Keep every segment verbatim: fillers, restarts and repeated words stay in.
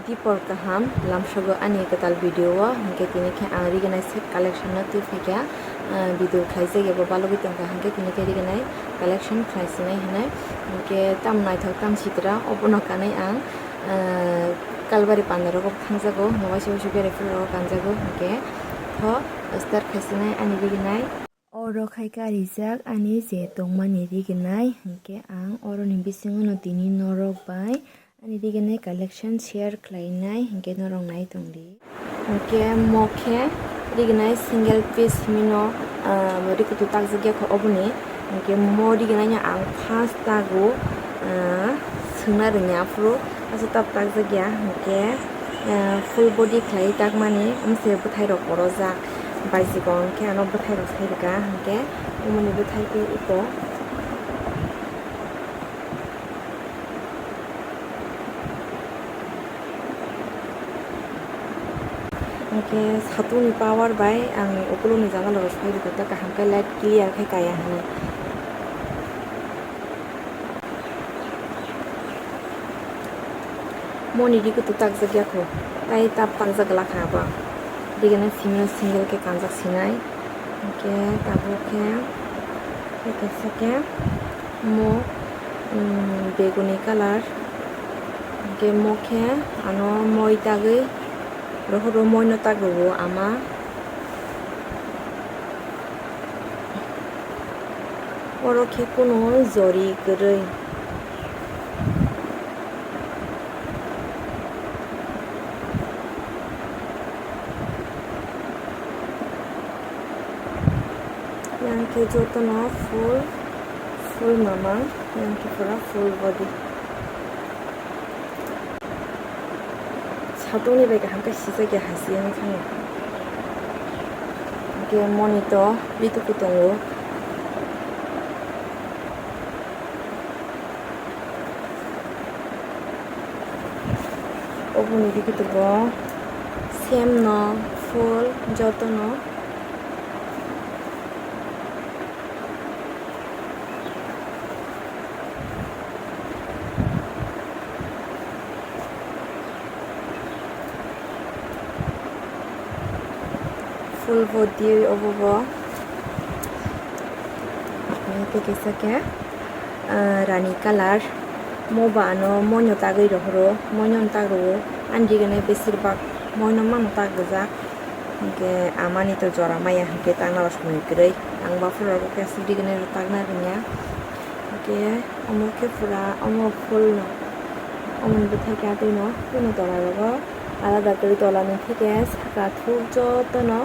Dipor kaham lamsogo ani kwtal video o, hinkhe tini khe ang rignai set collection no twi phaikha, ah, video khlaijak ebo balogwi tongkha, hinkhe tini khe rignai collection khlai sinai hinai, hinkhe tam naithok tam sitra obono kanwi ang, ah, Kalbari panda rogo thangjago, waisa waisa berai phuru rogo kanjago, hinkhe tho start khai sinai ani rignai. Oro khai karijak ani je tongmani rignai, hinkhe ang oroni bisingo no tini norok bai ani rignai collection share khlainai, hinkhe norok nai tongdi. Hinkhe mo khe rignai single piece himino, ah, rikutu takjak ya kho oboni, hinkhe mo rignai no ang first tago, ah, swngna rwngya aphuru aswk tab takjak ya, hinkhe, ah, full body khlai takmani wngse bwthai rok korojak. Bai chikon khe ano bwthai rok sai rwkha, hinkhe umoni bwthai khe iko. Hinkhe satungni power bai ang ukulukni janala rok sai rwkha, kaham khe light clear khe kaya hinwi. Moni rikutu takjak ya kho, tai tab takjak glak ha bo. Bigana simi o single khe kanjak sinai. Hinkhe tabuk khe, khe kaisa khe mo, um, beguni colour. Hinkhe mo khe ano moi tagwi, rohoro moi no tagwi o ama. Oro khe kunu jori kwrwi. Yang khe jotono full, full mamang, yang khe pura full body. Satungni bai kaham khe sijak ya hasi wng thangwi. Hinkhe moni to bituku tongo. Oboni bituku bo same no full jotono. Full body obo bo. Tei kaisa khe, ah, rani colour. Mo ba ano moino tagwi rohoro, moino tagwi o. Ani gana besir bak moino mano tagwi jak. Hinkhe amani to jora maya hinkhe tangna rok sumui kwrwi. Ang buphuru rok khe aswk digini rw tangna rwngya. Hinkhe omo khe pura omo full no. Omoni bwthai khe atwi no kuno tola rogo alada kwrwi, tola ni theke saka thuk joto no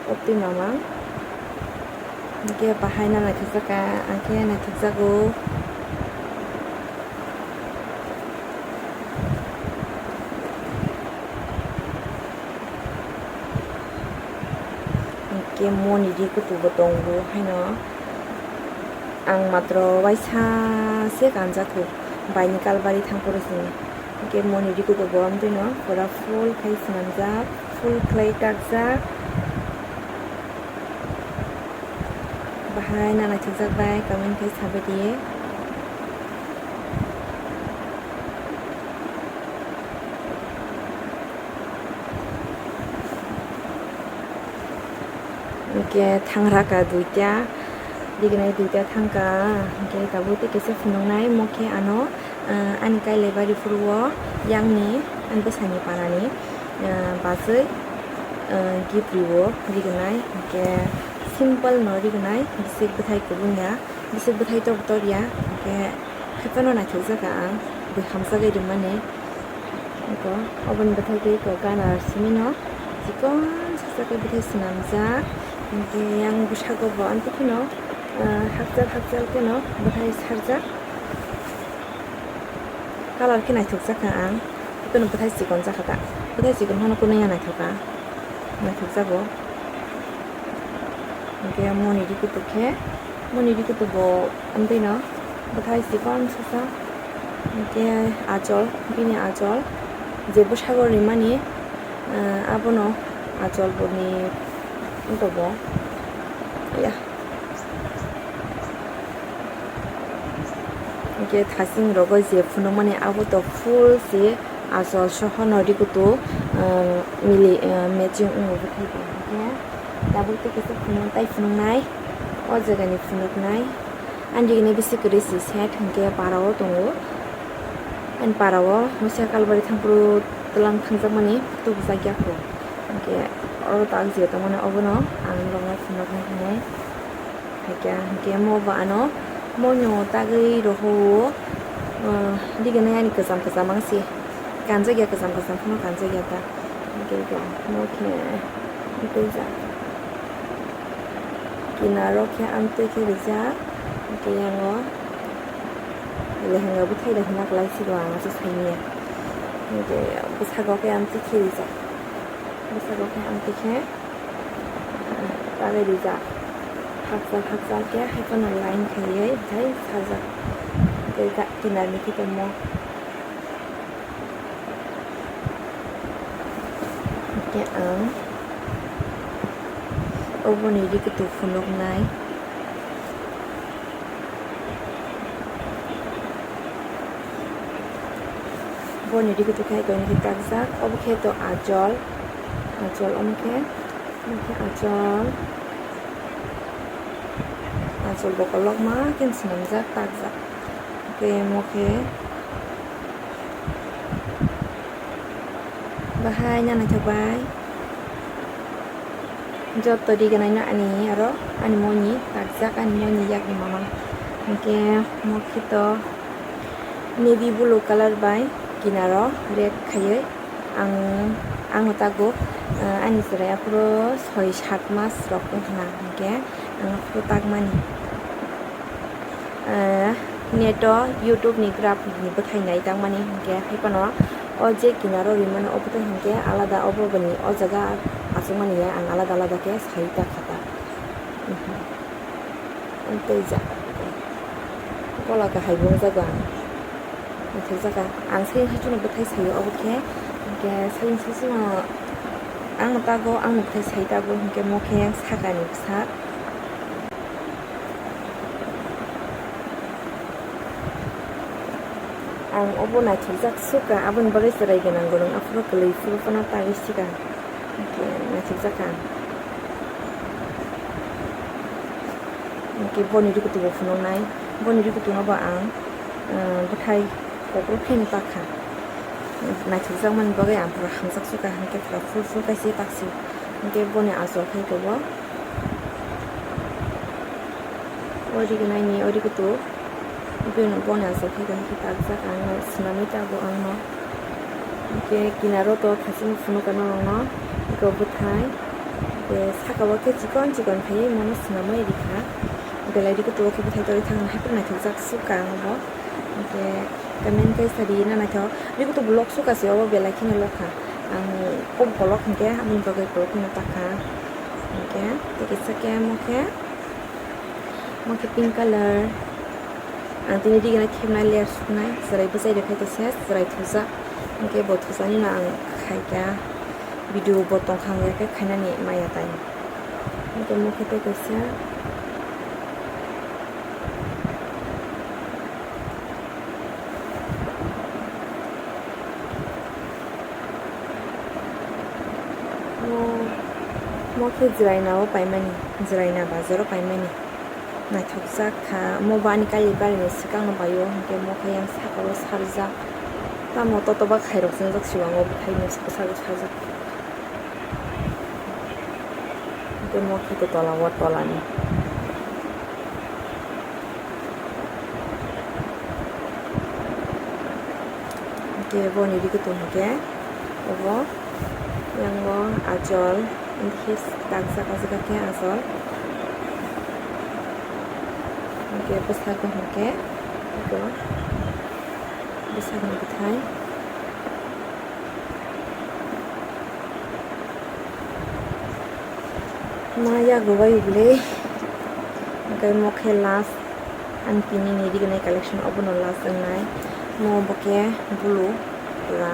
optwi mamang. Hinkhe bahai no naithokjak kha, ang khe naithokjago. Hinkhe moni ri kutubo tongo haino. Ang matro waisa se kanjakho, baini kalbari thangphuru simi. Hinkhe moni ri kutubo amtwino pura full khai swnamjak, full khlai takjak. Bahai no naithokjak bai, comment khe sabai di. Hinkhe thangra ka duita, digini duita thangka, hinkhe tabuk tei kaisa phunuknai, mo khe ano. Ah, ani kailai bari phuru o yang ni ani bwsai ni para ni, ah, bachwi, ah, gift rio rignai, hinkhe simple no rignai, bisik bwthai kubun ya, bisik bwthai tor tor ya, hinkhe haiphano naithok jak ang, bui hamjagwi rimani. Eko, oboni bwthai tei eko gana simi no chikon sasak khe bwthai swnamjak, hinkhe yang bwsako bo amtwi kheno, ah, hakchal hakchal kheno bwthai sarjak. Colour khe naithok jak kha ang. Haiphano bwthai chikon jak kha ta. Bwthai chikon phano kwnwi ya naithok kha. Naithok jago. Hinkhe moni ri kutuk khe, moni ri kutuk bo amtwi no bwthai chikon sasa. Hinkhe achol, bini achol je bwsago rimani, ah, abono achol boni wngkha bo. Ya. Hinkhe thasing rogo je phunukmani abo to full se Achol sohono rikutu, ah, mili, ah, matching wngo bwthai bai. Hwnkhe tabuk tei kisa phunuk tai phunuknai, o jagani phunuknai. Ani rigini bisi kwrwi si set hwnkhe para o tongo. Ani para o Musa Kalbari thangphuru twlang thangjakmani tubujak ya kho. Hwnkhe oro tak jio tongmani obono ang norokno phunuknai hinwi. Haikhe, hwnkhe mo bo ano moino tagwi rohoro, ah, digini ani kwcham kwcham ang se kanjak ya, kwcham kwcham phano kanjak ya ta. Hwnkhe bo mo khe twijak. Kinaro khe ang twi khe rijak, hwnkhe yango lehenga bwthai rok hwnna kwlai sigo ang se saimanya. Hwnkhe bwskango khe ang twi khe rijak, bwskango khe ang twi khe. Tagwi rijak. Hakchal hakchal khe hai phano line khaiwi tei sajak. Tei ga-, kinarni khe tongmo. Hwnkhe ang oboni ri kwtwi phunuknai. Boni ri kwtwi khe koinwi khe takjak. Obo khe to achol. Achol omo khe, omo khe achol. Achol bo kolokma khe swnamjak, takjak. Tei omo khe bahai naithok bai. Joto riganai no ani aro ani moni takjak, ani moni yakni mamang. Hwnkhe mo khe to navy blue colour bai kinaro red khaiwi ang, ang tago, ah, ani chwrai aphuru soi sat mas rok wngkha na, hwnkhe ang aphuru takmani. Ah, neto YouTube ni graph ni bwthai nai tangmani, hwnkhe hai phano o je kinaro rimani o bwthai hwnkhe alada, obo bini o jaga achukmani ya ang alada alada khe sai ta kha ta. Mhm. Tei ja. Gola kahai bo jaga ang. Naithok jaga. Ang sai hai chwngno bwthai saio obo khe. Hwnkhe sai sai chwngno ang tago, ang bwthai sai tago, hwnkhe mo khe sakani bwsa. Ang obo naithokjak sukha, aboni bagwi chwrai gwnang gwnang aphuru kwlwi phuru phano tagwi sika. Hwnkhe naithokjak ang. Hwnkhe boni rikutubo phunuknai, boni rikutuno bo ang, ah, bwthai kokrok khe tak kha. Naithokjakmani bagwi ang pura hamjak sukha, hwnkhe pura phul phul khe se taksio. Hwnkhe boni achol khai tongo. Ori gwnani, ori kutu. Bini boni achuk khe khe takjak ang no swnamwi tabuk ang no. Hwnkhe kinaro to thachino phunukha norokno. Eko bwthai. Hwnkhe saka o khe chikon chikon khaiwi mono swnamwi rikha. Belai rikhe to khe bwthai torwi thangna hai phano naithokjak sukha ang bo. Hwnkhe comment khe sadi na naithok. Rikhe to vlog sukha se obo belai kheno lokha. Ang kok kolok hwnkhe aboni bagwi kolok kheno takha. Hwnkhe tei kisa khe mo khe. Mo khe pink colour. Ang tini digini khemnai layer suknai, chwrai bwchai rwkhe to ses, chwrai thujak. Hwnkhe bo thujaknino ang khaikha. Video bo tongkha hwnkhe khainani maya tai. Hwnkhe mo khe tei kaisa. Mo, mo khe Jwraina o paimani, Jwraina bazar o paimani. Naithokjak kha, mo bo ani Kailaibari ni swkang no bai o, hwnkhe mo khe yang saka o sarjak. Tamo toto ba khairok chwngjak siwango bwthai mungsa bwsajak sarjak. Hwnkhe mo khe to tola o tola ni. Hwnkhe boni rikhe tong hwnkhe obo yango achol hwnkhe takjak o jaga khe achol hwnkhe bwskango hwnkhe eko bwsakni bwthai. Ma yago bai ble. Hwnkhe mo khe last ani tini ni rignai collection obono last wngnai. Mo bo khe blue pura.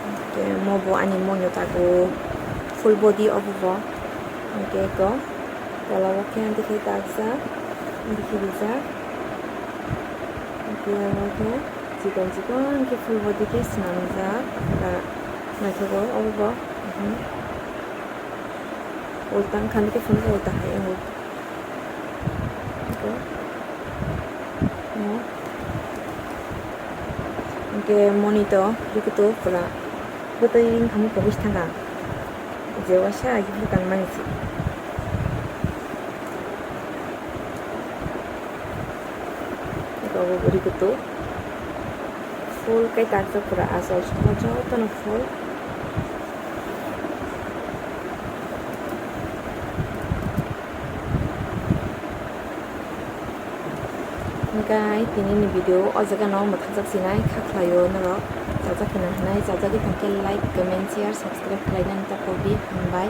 Hwnkhe mo bo ani moino tago full body obo bo. Hwnkhe eko tola o khe ang twi khe takjak, ang twi khe rijak. Hwnkhe amo khe. Chikon chikon khe full body khe swnamjak, pura naithogo obo bo. Mhm. Ulta wngkha khe phunukgo ulta hai wngwi. Eko. Mo. Hwnkhe moni to rikutu pura bwtwi wngkha mukha bwswi thangkha. Je waisa agibwkang mani se. Eko bo bwrwi kutu. Full kai takjak pura achol songma jotono full. Hwnkhe tini ni video o jaga no mwthangjaksinai kha khlaio norok chajak hwnna hinai chajagwi tongkhe like, comment, share, subscribe khlainani takhukdi hambai.